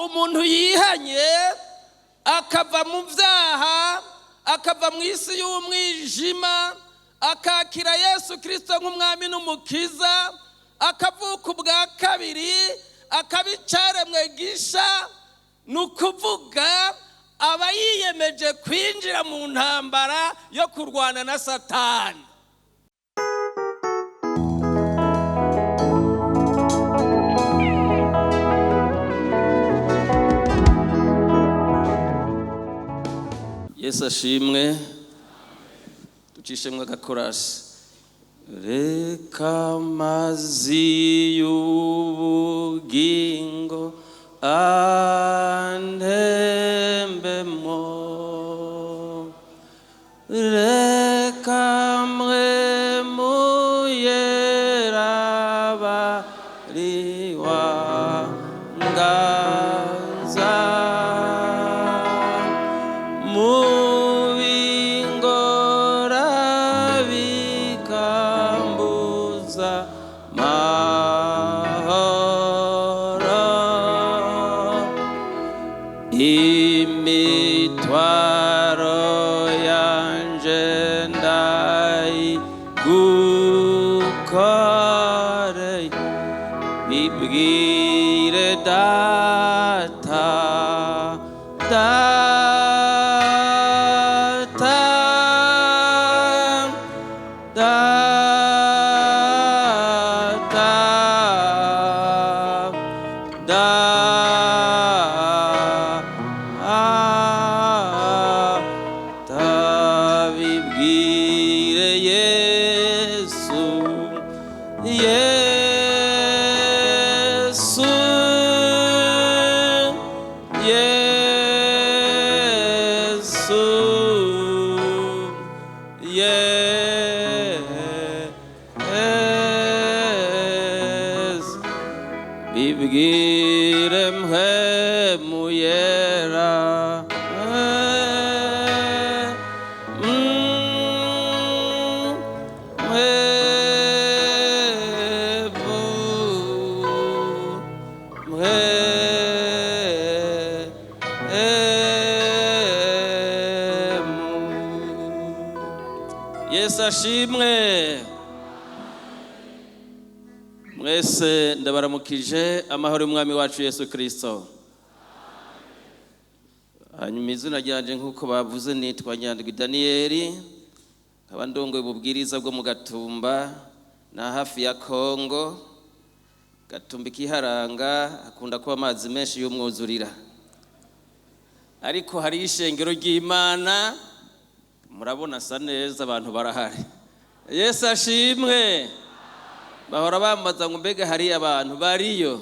Umuntu yihanye akava mu byaha, akava mu isi y'umwijima, akakira Yesu Kirisito nk'umwami n'umukiza, akavuka ubwa kabiri, akaba icaremwe gisha, ni ukuvuga aba yiyemeje kwinjira mu ntambara yo kurwana na Satani. Yesu ashimwe. Ducishemwe agakorasi. Reka amazi y'ubugingo antembemo, reka mwe muyera bariwa nganza mubingora bikambuza mahoro, imitwaro yanje ndayigukoreye, bibwire Data, Data, Data, Data, bibwire Yesu, Yesu, Yesu, Yesu, bibwire mwe muyera. Yesu ashimwe. Mwese ndabaramukije amahoro y'umwami wacu Yesu Kristo. Hanyuma izina ryanje nk'uko bavuze nitwa Nyandwi Daniyeli, nkaba ndongoye ububwiriza bwo mu Gatumba na hafi ya Kongo. Gatumba ikiharanga hakunda kuba amazi menshi y'umwuzurira, ariko hari ishengero ry'Imana, murabona asa neza, abantu barahari. Yesu ashimwe. Bahora bambaza ngo mbega hari abantu bariyo?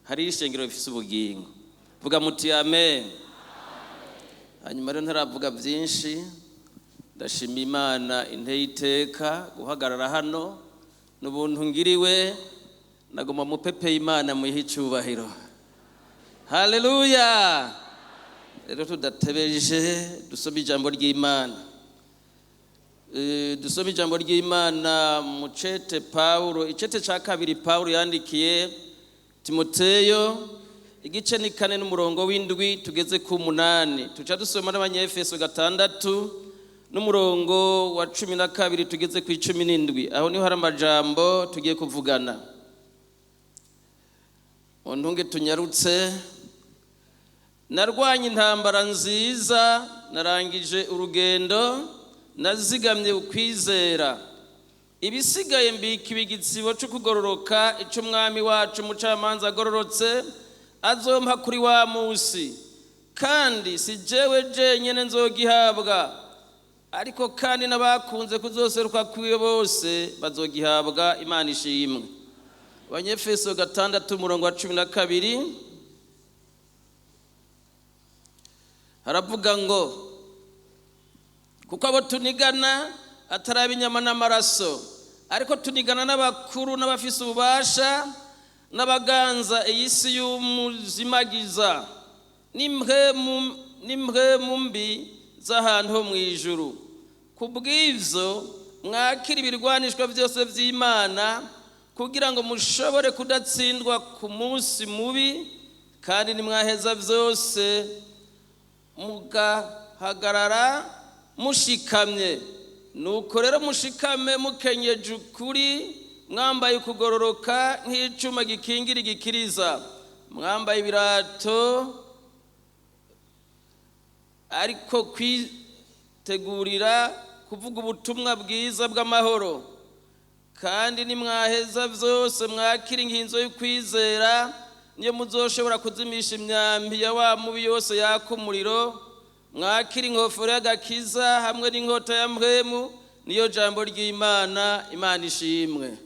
Hari ishengero rifise ubugingo. Vuga muti amen. Hanyuma rero ntaravuga byinshi, ndashima Imana inteye iteka guhagarara hano n'ubuntu ngiriwe, nagomba mupepeye Imana muyihe icyubahiro. Haleluya. Rero tudatebeje dusome ijambo ry'Imana. Dusome ijambo ry'Imana mu cete Paulo, icete ca kabiri Paulo yandikiye Timoteyo, igice ni 4 n'umurongo w'7 tugeze ku 8. Tuca dusoma n'Abanyefeso 6 n'umurongo wa 12 tugeze ku 17. Aho niho hari amajambo tugiye kuvugana. Untunge tunyarutse. Narwanye intambara nziza, narangije urugendo, nazigamye ukwizera. Ibisigaye mbika ibigitsibo cyo kugororoka, ico umwami wacu umucamanza agororotse azompa kuri wa musi, kandi si jewe jenyene nzogihabwa, ariko kandi n'abakunze kuzoseruka kwiwe bose bazogihabwa. Imana ishimwe. Abanyefeso 6 umurongo wa 12 haravuga ngo kuko abo tunigana atari ab'inyama n'amaraso, ariko tunigana n'abakuru n'abafise ububasha n'abaganza iyi si y'umuzimagiza n'impwemu mbi z'ahantu ho mu ijuru. Kubw'ivyo mwakira ibirwanishwa byose vy'Imana, kugira ngo mushobore kudatsindwa ku munsi mubi, Kandi nimwaheza byose mugahagarara mushikamye. Nuko rero mushikame mukenyeje ukuri, mwambaye ukugororoka nk'icuma gikingira igikiriza, mwambaye ibirato, ariko kwitegurira kuvuga ubutumwa bwiza bw'amahoro. Kandi nimwaheza byose mwakira inkinzo y'ukwizera, niyo muzoshobora kuzimisha imyambi ya wa mubi yose yaka umuriro. Mwakira inkofero y'agakiza hamwe n'inkota ya mpwemu, niyo jambo ry'Imana. Imana ishimwe.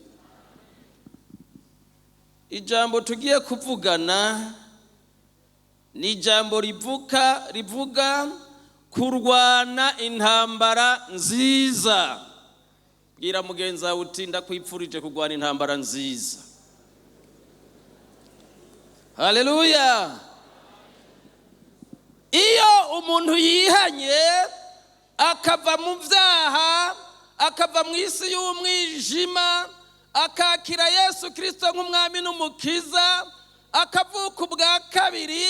Ijambo tugiye kuvugana ni ijambo rivuga kurwana intambara nziza. Bwira mugenzi wawe uti: "Ndakwipfurije kurwana intambara nziza." Haleluya! Iyo umuntu yihanye, akava mu byaha, akava mu isi y'umwijima, akakira Yesu Kirisito nk'umwami n'umukiza, akavuka ubwa kabiri,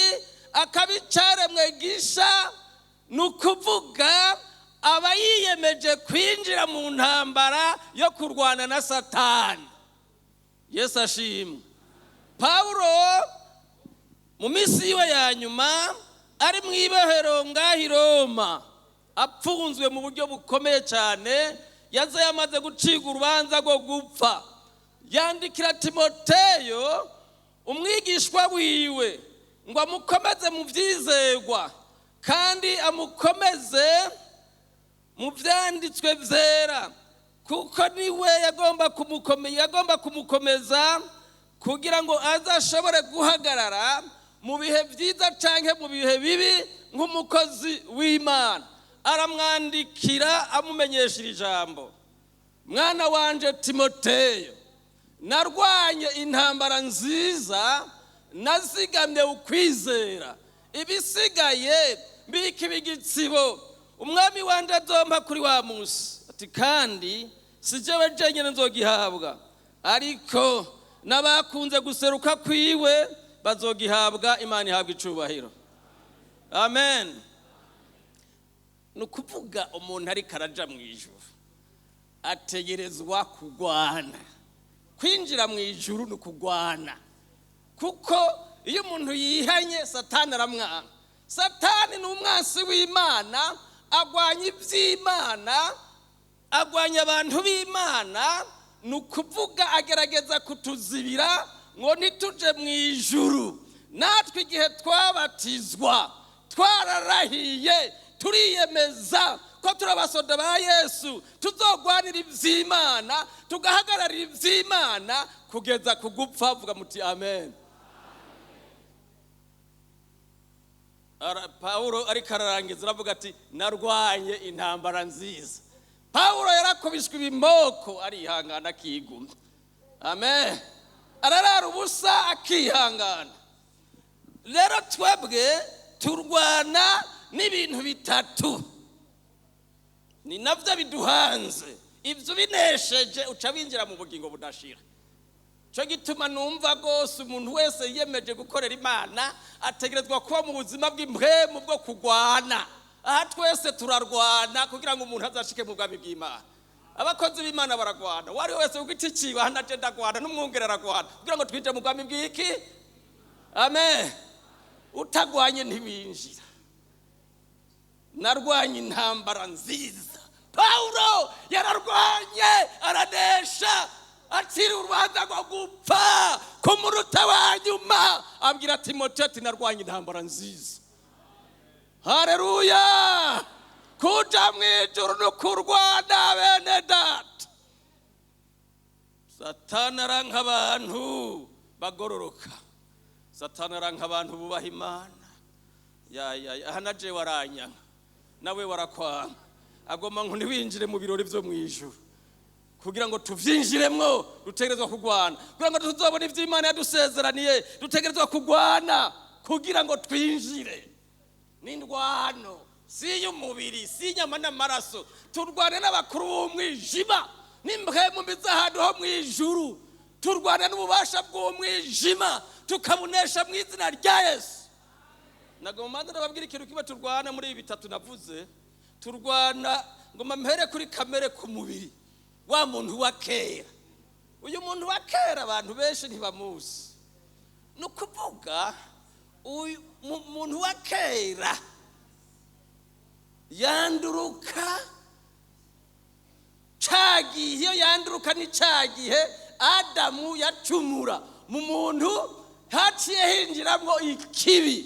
akaba icyaremwe gisha, ni ukuvuga aba yiyemeje kwinjira mu ntambara yo kurwana na Satani. Yesu ashimwe. Pawulo mu minsi yiwe ya nyuma, ari mu ibohero ngaho i Roma, apfunzwe mu buryo bukomeye cyane, yaza yamaze gucibwa urubanza rwo gupfa, yandikira Timoteyo umwigishwa wiwe ngo amukomeze mu byizegwa kandi amukomeze mu byanditswe byera, kuko niwe yagomba kumukomeza kugira ngo azashobore guhagarara mu bihe byiza cyangwa mu bihe bibi nk'umukozi w'Imana. Aramwandikira amumenyesha iri jambo: "Mwana wanje Timoteyo, narwanye intambara nziza, nazigamye ukwizera. Ibisigaye mbika ibigitsibo umwami wanje azompa kuri wa munsi." Ati: "Kandi si jewe jenyine nzogihabwa, ariko n'abakunze guseruka kwiwe bazogihabwa." Imana ihabwa icubahiro. Amen. Ni ukuvuga umuntu ariko araja mu ijuru ategerezwa kugwana. Kwinjira mu ijuru ni ukugwana, kuko iyo umuntu yihanye, Satani aramwanga. Satani ni umwansi w'Imana, agwanya iby'Imana, agwanya abantu b'Imana. Ni ukuvuga agerageza kutuzibira ngo ntituje mu ijuru. Natwe igihe twabatizwa twararahiye, turiyemeza ko turi abasoda ba Yesu, tuzogwanira iby'Imana, tugahagararira iby'Imana kugeza ku gupfa. Vuga muti: "Amen." Pawulo ariko ararangiza aravuga ati: "Narwanye intambara nziza." Pawulo yarakubiswe ibimoko arihangana, akigumya. Amen. Ararara ubusa akihangana. Rero twebwe turwana n'ibintu bitatu, ni nabyo biduhanze. Ibyo binesheje uca winjira mu bugingo budashira. Cyo gituma numva rwose umuntu wese yiyemeje gukorera Imana ategerezwa kuba mu buzima bw'impwemu bwo kurwana. Aha twese turarwana kugira ngo umuntu azashike mu bwami bw'Imana. Abakozi b'Imana baragwana, uwo ari we wese ku giti ciwe. Hano aje ndagwana, n'umwungere aragwana kugira ngo twinjire mu bwami bw'iki. Amen. Utagwanye ntiwinjira. Narwanye intambara nziza. Pawulo yararwanye aranesha, acira urubanza rwo gupfa. Ku munota wa nyuma abwira Timoteyo ati: "Narwanye intambara nziza." Hareruya! Kuja mu ijuru no kurwana, bene data. Satani aranka abantu bagororoka, Satani aranka abantu bubaha Imana. Ya ya ya, aha na jewe aranyanka, nawe warakwanga, agomba ngo ntiwinjire mu birori byo mu ijuru. Kugira ngo tuvyinjiremwo dutegerezwa kurwana. Kugira ngo tuzobone ivyo Imana yadusezeraniye dutegerezwa kurwana kugira ngo twinjire. N'indwano si iy'umubiri, si inyama n'amaraso. Turwane n'abakuru b'umwijima n'impwemu mbi z'ahantu ho mu ijuru. Turwana n'ububasha bw'umwijima, tukabunesha mu izina rya Yesu. Nagomba ndababwira ikintu kimwe turwana muri ibi bitatu navuze. Turwana, ngomba mpere kuri kamere, ku mubiri wa muntu wa kera. Uyu muntu wa kera abantu benshi ntibamuzi. Ni ukuvuga uyu muntu wa kera yanduruka ca gihe, iyo yanduruka ni ca gihe Adamu yacumura, mu muntu haciye hinjiramwo ikibi.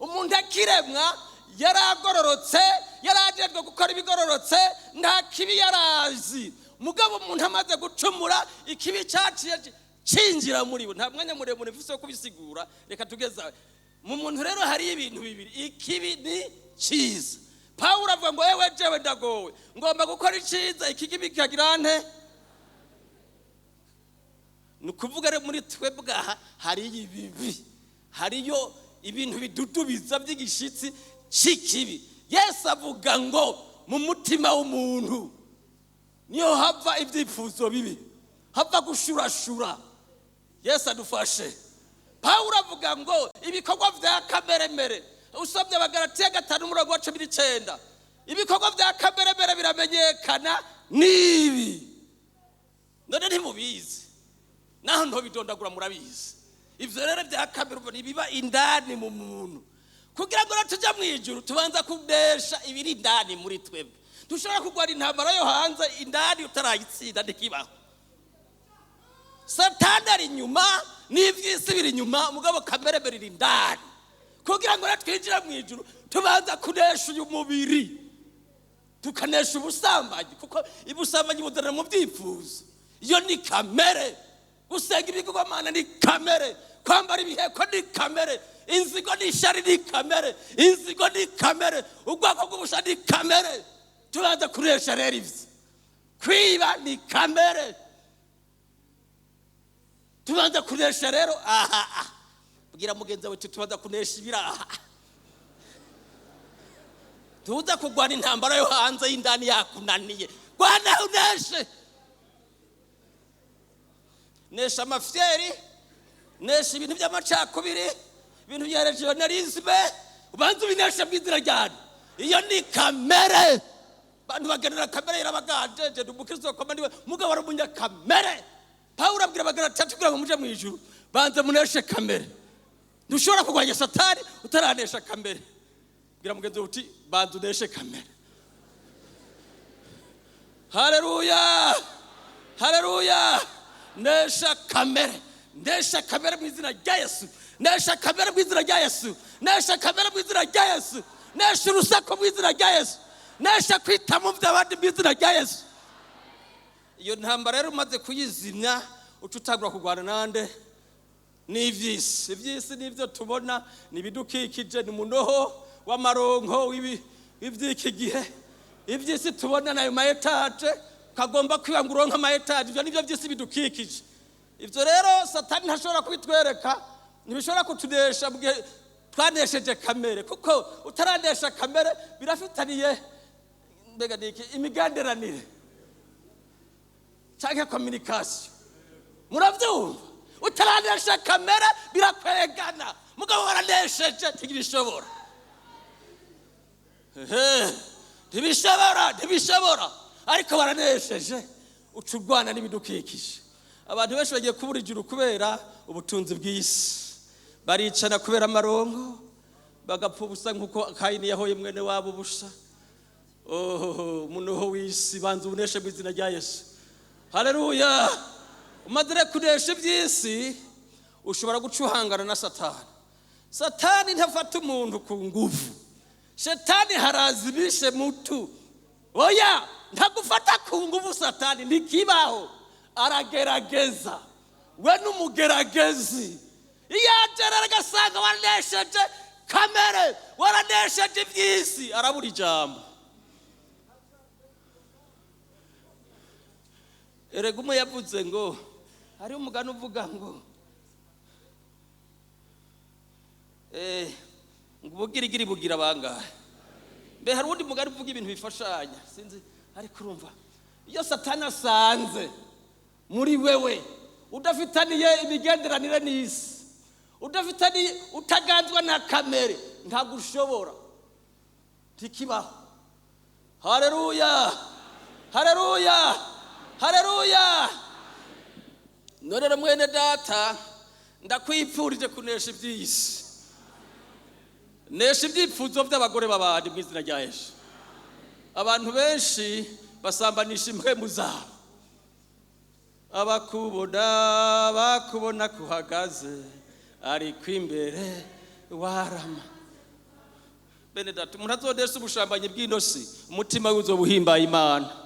Umuntu akiremwa yaragororotse, yarajejwe gukora ibigororotse, nta kibi yarazi. Mugabo umuntu amaze gucumura, ikibi caciye cinjira muri we. Nta mwanya muremure mfise wo kubisigura, reka tugeza mu muntu. Rero hari ibintu bibiri, ikibi ni ciza. Pawulo avuga ngo: "Ewe jewe ndagowe, ngomba gukora iciza, ikibi kikagira nte?" Ni ukuvuga rero muri twebwe aha hariyo ibibi, hariyo ibintu bidudubiza by'igishitsi c'ikibi. Yesu avuga ngo mu mutima w'umuntu niyo hava ibyifuzo bibi, hava gushurashura. Yesu adufashe. Pawulo avuga ngo ibikorwa vya kameremere, usomye Abagalatiya 5 umurongo wa 19, ibikorwa vya kameremere biramenyekana n'ibi. None ntimubizi? Naho ntobidondagura, murabizi. Ivyo rero vya kamere ubwo ntibiba indani mu muntu. Kugira ngo rero tujya mu ijuru, tubanza kunesha ibiri indani muri twebwe. Dushobora kurwana intambara yo hanze, indani utarayitsinda ntikibaho. Satani ari inyuma n'iby'isi biri inyuma, mugabo kamere iri indani. Kugira ngo rero twinjire mu ijuru, tubanza kunesha uyu mubiri, tukanesha ubusambanyi, kuko ubusambanyi buzana mu byifuzo, iyo ni kamere. Gusenga ibigirwamana ni kamere, kwambara ibiheko ni kamere, inzigo n'ishyari ni kamere, inzigo ni kamere, ubwoko bw'ubusha ni kamere. Tubanza kunesha rero ibyo. Kwiba ni kamere. Tubanza kunesha rero aha aha. Bwira mugenzi wawe, tubanza kunesha ibiraha. Tuza kurwana intambara yo hanze y'indani yakunaniye. Rwana uneshe, nesha amafyeri, nesha ibintu by'amacakubiri, ibintu bya régionalisme, ubanza ubineshe mu izina ryanyu. Iyo ni kamere. Abantu bagenera kamere irabaganje. Je ndi umukristo koma ndiwe, mugabo ari umunyakamere. Pawulo abwira Abagalatiya, kugira ngo muje mu ijuru banze muneshe kamere. Ntushobora kurwanya Satani utaranesha kamere. Bwira mugenzi wawe uti: "Banza uneshe kamere." Haleluya, haleluya! Nesha kamere, nesha kamere mu izina rya Yesu, nesha kamere mu izina rya Yesu, nesha kamere mu izina rya Yesu. Nesha urusaku mu izina rya Yesu, nesha kwita mu by'abandi mu izina rya Yesu. Iyo ntambara rero umaze kuyizimya, uca utangura kurwana nande? N'ivy'isi. Ivy'isi nivyo tubona, ni ibidukikije, ni umunoho w'amaronko w'ivy'iki gihe. Ivy'isi tubona nayo ma étages, kagomba kwiba ngo uronke ama étages. Ivyo nivyo vy'isi bidukikije. Ivyo rero Satani ntashobora kubitwereka, ntibishobora kutunesha mu gihe twanesheje kamere, kuko utaranesha kamere birafitaniye, mbega ni iki, imigenderanire canke communication. Muravyumva? Utaranesha kamere birakwegana, mugabo waranesheje ntibishobora. Ehe, ntibishobora, ntibishobora. Ariko waranesheje, uca urwana n'ibidukikije. Abantu benshi bagiye kubura ijuru kubera ubutunzi bw'isi. Baricana kubera amarongo, bagapfa ubusa nk'uko Kayini yahoye mwene wabo ubusa. Oh, umunoho w'isi banza ubuneshe mu izina rya Yesu. Haleluya! Umaze rero kunesha iby'isi, ushobora guca uhangana na Satani. Satani ntafata umuntu ku nguvu. Shetani halazimishe mutu, oya, ntagufata ku nguvu. Satani ntikibaho, aragerageza. We n'umugeragezi. Iyo aje rero agasanga waranesheje kamere, waranesheje iby'isi, arabura ijambo. Erega umwe yavuze ngo hariho umugani uvuga ngo ngo ubugirigiri bugira bangahe? Mbe hari uwundi mugani uvuga ibintu bifashanya, sinzi. Ariko urumva, iyo Satani asanze muri wewe Udafitaniye imigenderanire n'isi, udafitaniye, utaganzwa na kamere, ntabwo ushobora, ntikibaho. Haleluya, haleluya, haleluya! None rero mwene data, ndakwipfurije kunesha iby'isi. Nesha ibyifuzo by'abagore b'abandi mu izina rya Yesu. Abantu benshi basambanisha impwemu zabo. Abakubona bakubona kuhagaze, ariko imbere warama. Bene data, umuntu azodesha ubushambanyi bw'inosi, umutima we uzobuhimbaye Imana.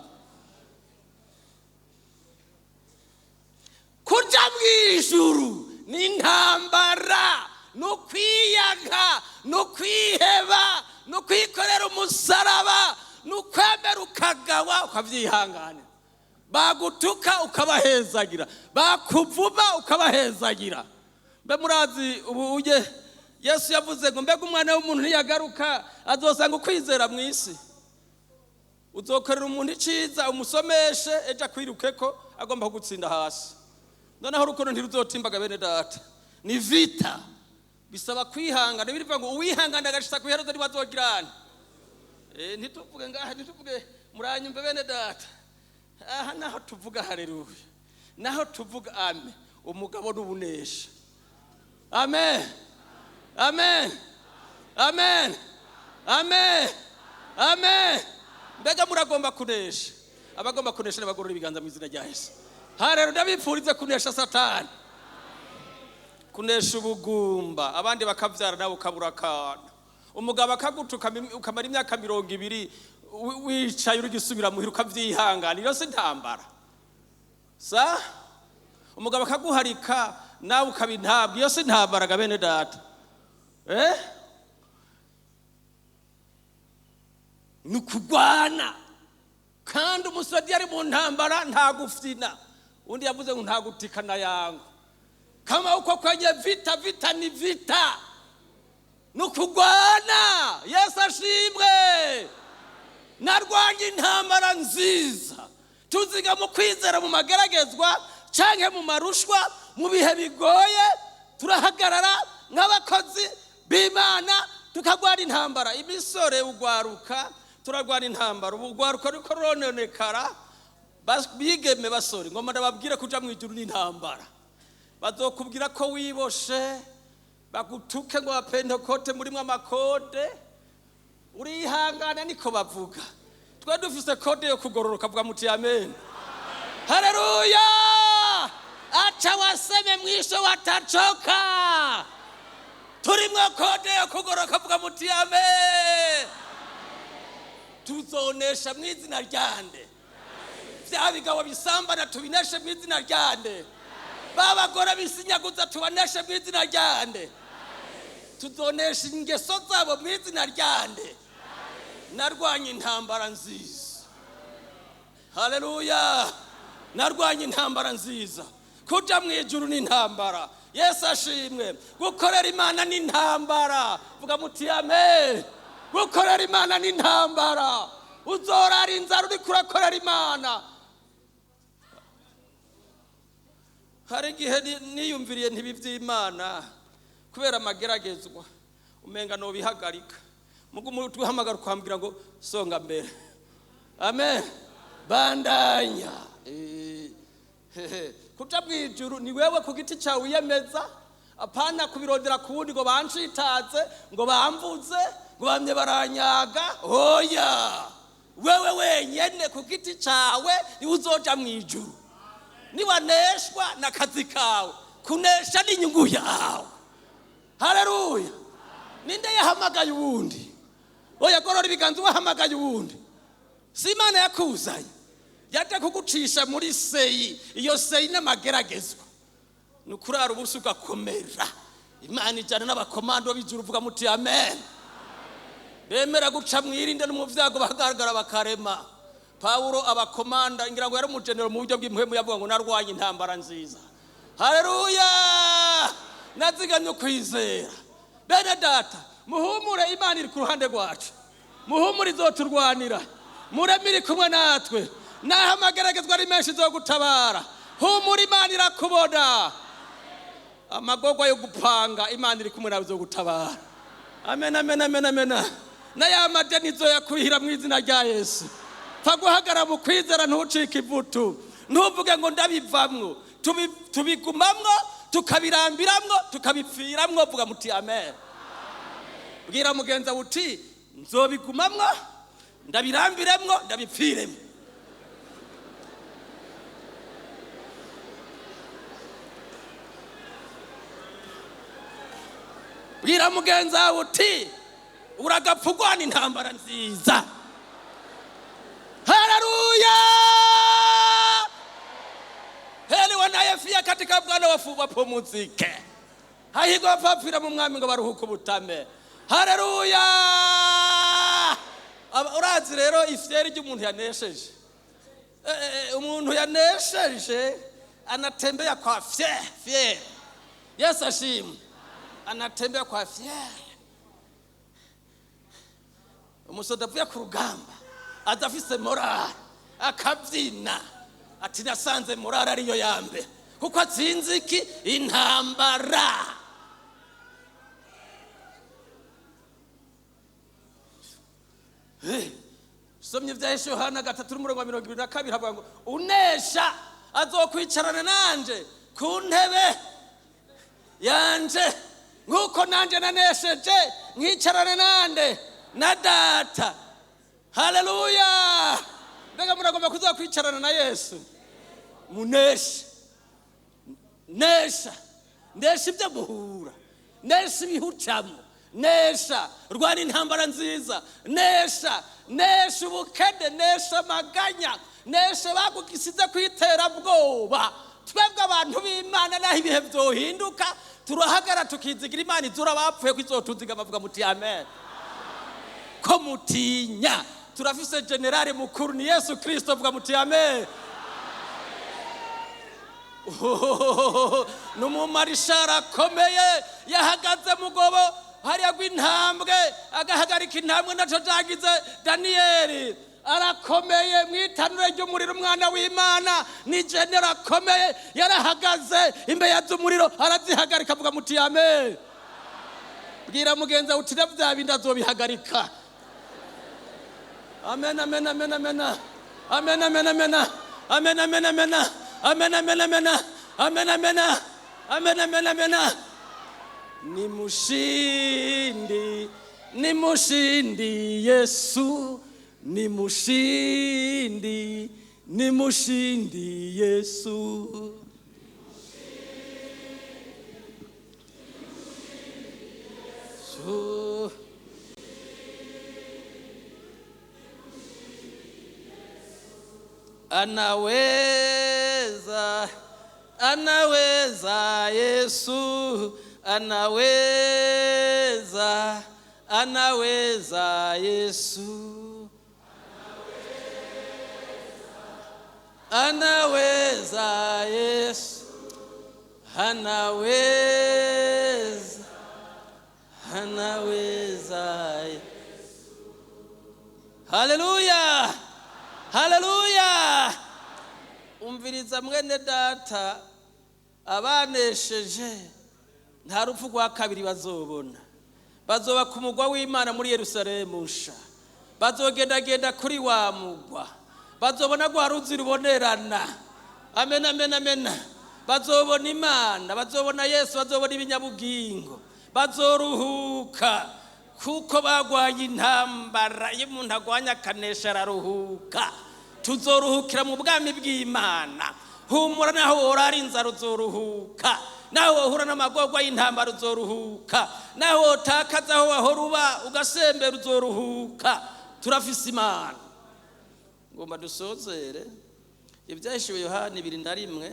Kuja mw'ijuru ni intambara, ni ukwiyaga, ni ukwiheba, ni ukwikorera umusaraba, ni ukwemera ukagawa ukavyihanganira, bagutuka ukabahezagira, bakuvuma ukabahezagira. Mbe murazi ubu uje Yesu yavuze ngo mbega umwana w'umuntu ntiyagaruka azosanga ukwizera mu isi? Uzokorera umuntu iciza, umusomeshe, ejo akwirukeko agomba kugutsinda hasi. Noneho urukundo ntiruzotimbaga. Bene data, ni vita, bisaba kwihangana. Birivuga ngo uwihangana agashitsa kw'iherezo niwe azogirana. Ntituvuge ngaha, ntituvuge, muranyumve bene data. Aha naho tuvuga haleluya, naho tuvuga amen. Umugabo n'ubunesha. Amen, amen, amen, amen, amen. Mbega muragomba kunesha? Abagomba kunesha nabagorora ibiganza mu izina rya Yesu. Harero ndabipfurize kunesha Satani, kunesha ubugumba. Abandi bakabyara nawe ukabura akana, umugabo akagutuka ukamara imyaka 20 wicaye uri gisubira muhira ukavyihanganira. Iyo si intambara? Sa umugabo akaguharika nawe ukaba intabwa, iyo si intambara ga bene data? Ni ukugwana. Kandi umusodi ari mu ntambara ntagufyina. Undi yavuze ngo ntagutikana yangu kama uko kwenye vita. Vita ni vita, ni ukugwana. Yesu ashimwe! Narwanye intambara nziza. Tuziga mu kwizera mu mageragezwa canke mu marushwa, mu bihe bigoye, turahagarara nk'abakozi b'Imana tukagwana intambara. Imisore, ugwaruka, turagwana intambara. Ubu ugwaruka ruriko rurononekara. Bigeme, basore, ngoma ndababwire, kuja mu ijuru n'intambara. Bazokubwira ko wiboshe, bagutuke ngo abapentekote murimwo amakode. Urihangana, niko bavuga. Twe dufise code yo kugororoka. Vuga muti amen, haleluya! Acha waseme, mwisho watachoka. Turimwo code yo kugororoka. Vuga muti amen. Tuzonesha mu izina ryande? Vya bigabo bisambana tubineshe mu izina ryande? Babagore bisinyaguza tubaneshe mu izina ryande? Tuzonesha ingeso zabo mu izina ryande? Narwanye intambara nziza, haleluya! Narwanye intambara nziza. Kuja mu ijuru ni intambara. Yesu ashimwe! Gukorera Imana ni intambara. Vuga muti amen. Gukorera Imana ni intambara. Uzorara inzara uriko urakorera Imana. Hari igihe niyumviriye ntibi by'Imana kubera amageragezwa umenga nobihagarika, mugu uhamagara ukambwira ngo songa mbere, amen, bandanya. Kuja mw'ijuru ni wewe ku giti cyawe wiyemeza, apana kubirondera ku wundi ngo banshitaze, ngo bamvuze, ngo bamye baranyaga. Oya, wewe wenyene ku giti cyawe niwe uzoja mw'ijuru. Niwaneshwa n'akazi kawe, kunesha n'inyungu yawe. Haleluya! Ninde yahamagaye uwundi? Oya, gorora ibiganza. Uwahamagaye uwundi, si Imana yakuzanye? Yaje kugucisha muri seyi. Iyo seyi n'amageragezwa ni ukurara ubusa ugakomera. Imana ijyana n'abakomando b'ijuru. Uvuga muti amen. Bemera guca mwirinde no mu byago, bagaragara bakarema. Pawulo abakomanda, ngira ngo yari umugenero mu buryo bw'impwemu, yavuga ngo narwanye intambara nziza, haleluya, nazigamye ukwizera. Bene data, muhumure, Imana iri ku ruhande rwacu. Muhumure, izoturwanira. Mureme, iri kumwe natwe. Naho amageragezwa ari menshi, izogutabara. Humura, Imana irakubona. Amagorwa yo gupanga, Imana iri kumwe nawe, izogutabara. Amen, amen, amen, amen. Na ya madeni izoyakurihira mu izina rya Yesu. Pfa guhagarara mu kwizera, ntucike ivutu, ntuvuge ngo ndabivamwo. Tubigumamwo, tukabirambiramwo, tukabipfiramwo. Vuga muti amen. Bwira mugenzi wawe uti: "Nzobigumamwo, ndabirambiremwo, ndabipfiremwo." Bwira mugenzi wawe uti: "Uragapfa urwana intambara nziza." Haleluya! Heri wanayefia katika Bwana, wafu wapumzike. Hahirwa abapfira mu Mwami ngo baruhuke ubutame. Haleluya! Urazi rero ifyeri ry'umuntu yanesheje. Umuntu yanesheje anatembea kwa fier fier. Yesu ashimwe! Anatembea kwa fier. Umusoda avuye ku rugamba aza afise morale, akabyina ati: "Nasanze morale ariyo ya mbere," kuko atsinze iki? Intambara. Somye ibya Yesu, Yohana 3 n'umurongo wa 22, havuga ngo: "Unesha azokwicarana nanje ku ntebe yanje, nk'uko nanje nanesheje nkicarana nande? Na Data." Haleluya! Mbega muragomba kuzakwicarana na Yesu? Muneshe. Nesha, nesha ibyo guhura, nesha ibihucamo, nesha, rwana intambara nziza, nesha, nesha ubukene, nesha amaganya, nesha bagugisize ku iterabwoba. Twebwe abantu b'Imana, naho ibihe byohinduka, turahagara tukizigira Imana izura abapfuye ko izotuziga. Bavuga muti amen. Ko mutinya? Turafise generali mukuru, ni Yesu Kristo. Vuga muti amen. Ni umumarishari akomeye, yahagaze mugobo hariya rw'intambwe, agahagarika intambwe naco cagize Daniyeli. Arakomeye mu itanure ry'umuriro. Umwana w'Imana ni genero akomeye, yarahagaze imbeya z'umuriro arazihagarika. Avuga muti amen. Bwira mugenzi wawe uti: "Na bya bindi azobihagarika." Amen, amen, amen, amen, amen, amen, amen, amen, amen, amen, amen, amen, amen, amen, amen, amen, amen, amen. Ni mushindi, ni mushindi, Yesu ni mushindi, ni mushindi, Yesu. Yesu. Anaweza, anaweza, Yesu anaweza, anaweza, Yesu anaweza, Yesu anaweza, anaweza. Haleluya, haleluya! Umviriza mwene data, abanesheje nta rupfu rwa kabiri bazobona. Bazoba ku mugwa w'Imana muri Yerusalemu nsha, bazogendagenda kuri wa mugwa, bazobona rwa ruzi rubonerana. Amen, amen, amen. Bazobona Imana, bazobona Yesu, bazobona ibinyabugingo, bazoruhuka kuko bagwanye intambara. Iyo umuntu agwanye akanesha araruhuka. Tuzoruhukira mu bwami bw'Imana. Humura, naho worara inzara uzoruhuka, naho wohura n'amagorwa y'intambara uzoruhuka, naho wotakaza aho wahora uba ugasembera uzoruhuka. Turafise Imana. Ngomba dusozere Ibyahishuwe Yohani 21,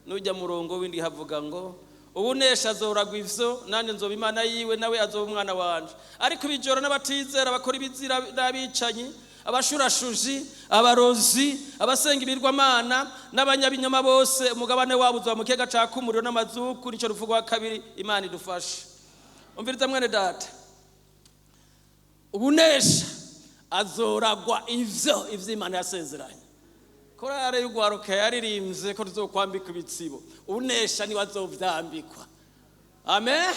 nujya murongo w'indi, havuga ngo: "Ubunesha azoragwa ivyo, nanjye nzoba Imana yiwe, nawe azoba umwana wanje. Ariko ibijoro n'abatizera, bakora ibizira, n'abicanyi, abashurashuzi, abarozi, abasenga ibirwamana n'abanyabinyoma bose, umugabane wabo uzaba mu kiyaga caka umuriro n'amazuku, nico rupfu rwa kabiri." Imana idufashe. Umviriza mwene data, ubunesha azoragwa ivyo Imana yasezeranye. Korale y'ugwaruka yaririmbye ko tuzokwambika ibitsibo, unesha niwe azovyambikwa. Amen.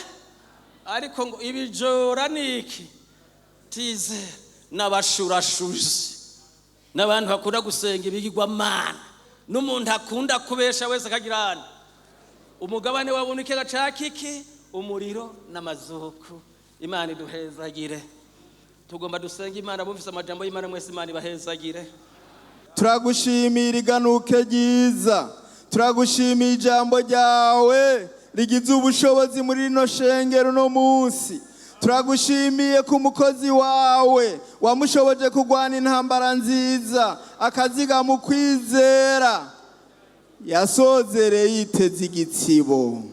Ariko ngo ibijora niki tize n'abashurashuzi n'abantu bakunda gusenga ibigirwamana n'umuntu akunda kubesha wese akagirana umugabane wabona ikiyaga ca kiki umuriro n'amazuku. Imana iduhezagire. Tugomba dusenga Imana. Bumvise amajambo y'Imana mwese, Imana ibahezagire. Turagushimira iganuke ryiza, turagushimiye ijambo ryawe rigize ubushobozi muri rino shengero uno munsi. Turagushimiye ku mukozi wawe wamushoboje kurwana intambara nziza, akaziga mu kwizera, yasozereye yiteze igitsibo.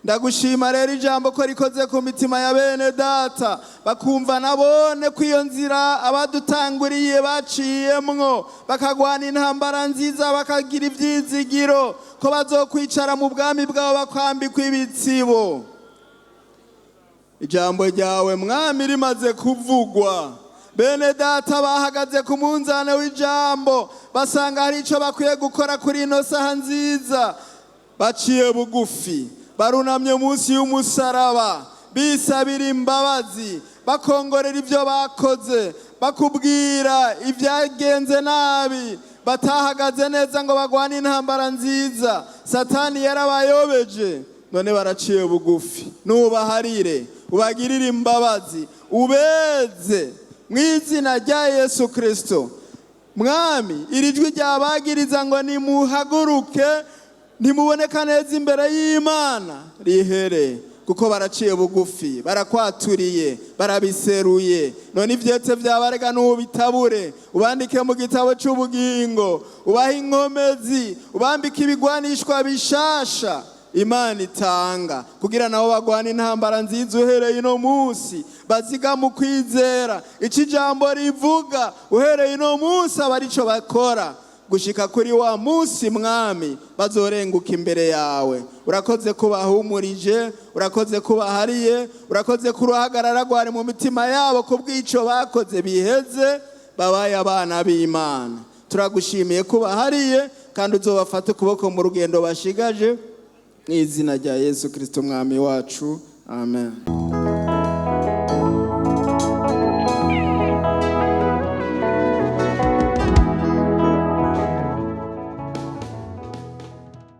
Ndagushima rero ijambo ko rikoze ku mitima ya bene data, bakumva nabone ko iyo nzira abadutanguriye baciyemwo, bakagwana intambara nziza, bakagira ibyizigiro ko bazokwicara mu bwami bwabo bakwambikwa ibitsibo. Ijambo ryawe, Mwami, rimaze kuvugwa, bene data bahagaze ku munzane w'ijambo, basanga hari icyo bakwiye gukora kuri ino saha nziza. Baciye bugufi, barunamye munsi y'umusaraba, bisabira imbabazi, bakongorera ibyo bakoze, bakubwira ibyagenze nabi, batahagaze neza ngo bagwane intambara nziza. Satani yarabayobeje, none baraciye bugufi. Nubaharire, ubagirire imbabazi, ubeze mu izina rya Yesu Kirisito. Mwami, iri jwi ryabagiriza ngo nimuhaguruke, ntimuboneka neza imbere y'Imana, rihere, kuko baraciye bugufi, barakwaturiye, barabiseruye. None ivyetse vyabarega n'ubitabure, ubandike mu gitabo c'ubugingo, ubahe inkomezi, ubambike ibigwanishwa bishasha Imana itanga, kugira nabo bagwana intambara nziza uhereye ino munsi, baziga mu kwizera ico ijambo rivuga. Uhereye ino munsi aba arico bakora gushika kuri wa munsi, Mwami, bazorenguka imbere yawe. Urakoze ko bahumurije, urakoze ko bahariye, urakoze ko uruhagarara rwari mu mitima yabo ku bw'ico bakoze biheze, babaye abana b'Imana. Turagushimiye ko bahariye, kandi uzobafate ukuboko mu rugendo bashigaje, mu izina rya Yesu Kirisito Mwami wacu, amen.